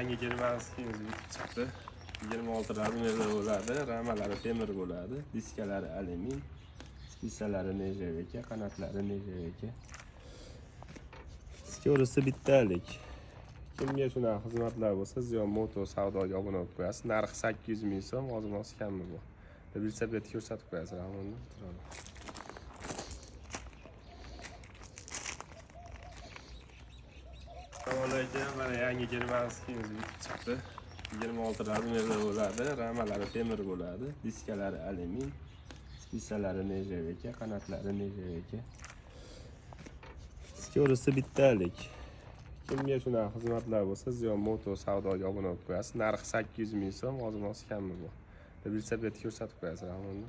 Yangi germanskiyimiz bitib chiqdi. 26 razmerda bo'ladi, ramalari temir bo'ladi, diskalari alyumin, spisalari нержавейка, qanotlari нержавейка. Скорости bittalik. Kimga shunaqa xizmatlar bo'lsa, Ziyon Moto savdoga obuna bo'lib qo'yasiz. Narxi 800 ming so'm, hozir kami bu. Velosiped ko'rsatib qo'yasiz, Rahmonni. Assalomu alaykum. Mana yangi germanskiyimiz bitib chiqdi. 26 razmerda bo'ladi, ramalari temir bo'ladi, diskalari alyumin, spisalari нержавейка, qanotlari нержавейка. Скорости bittalik. Kimga shunaqa xizmatlar bo'lsa, Ziyon Moto savdoga obuna bo'lib qo'yasiz. Narxi 800 ming so'm, hozir kami bu. Velosiped ko'rsatib qo'yasiz, Rahmonni.